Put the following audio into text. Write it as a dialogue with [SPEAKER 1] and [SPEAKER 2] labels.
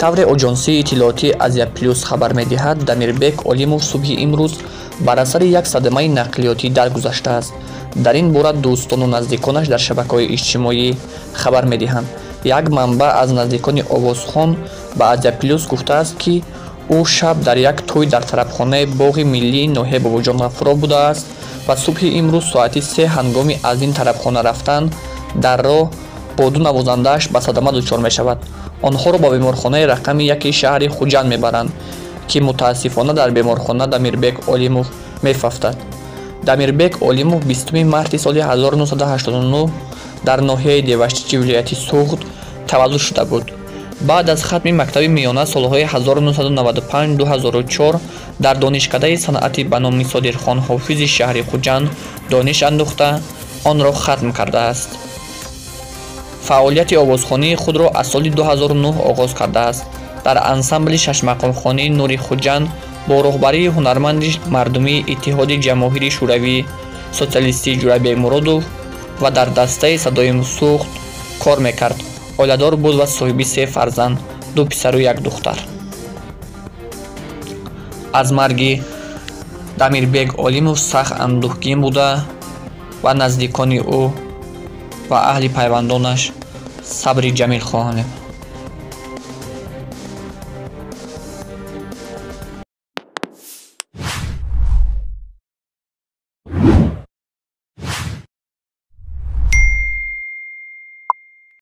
[SPEAKER 1] Тавре оҷонсии иттилоотии Азия Плюс хабар медиҳад, Дамирбек Олимов субҳи имрӯз бар асари як садамаи нақлиётӣ даргузаштааст. Дар ин бора дӯстону наздиконаш дар шабакаҳои иҷтимоӣ хабар медиҳанд. Як манбаъ аз наздикони овозхон ба Азия Плюс гуфтааст, ки ӯ шаб дар як тӯй дар тарабхонаи боғи миллии ноҳияи Бобоҷон Ғафуров будааст ва субҳи имрӯз соати 3 ҳангоми аз ин тарабхона рафтан дар роҳ бо ду навозандааш ба садама дучор мешавад. Онҳоро ба беморхонаи рақами яки шаҳри Хуҷанд мебаранд, ки мутаассифона дар беморхона Дамирбек Олимов мефавтад. Дамирбек Олимов 20 марти соли 1989 дар ноҳияи Деваштичи вилояти Суғд таваллуд шуда буд. Баъд аз хатми мактаби миёна солҳои 1995-2004 дар донишкадаи санъати ба номи Содирхон Ҳофизи шаҳри Хуҷанд дониш андӯхта, онро хатм кардааст. Фаъолияти овозхонии худро аз соли 2009 оғоз кардааст. Дар ансамбли шашмақомхонии Нури Хуҷанд бо роҳбарии ҳунарманди мардумии Иттиҳоди Ҷамоҳири Шӯравии Социалистии Ҷурабек Муродов ва дар дастаи Садои Суғд кор мекард. Оиладор буд ва соҳиби се фарзанд, ду писару як духтар. Аз марги Дамирбек Олимов сахт андӯҳгин буда ва наздикони ӯ ва аҳли пайвандонаш сабри ҷамил хоҳонем.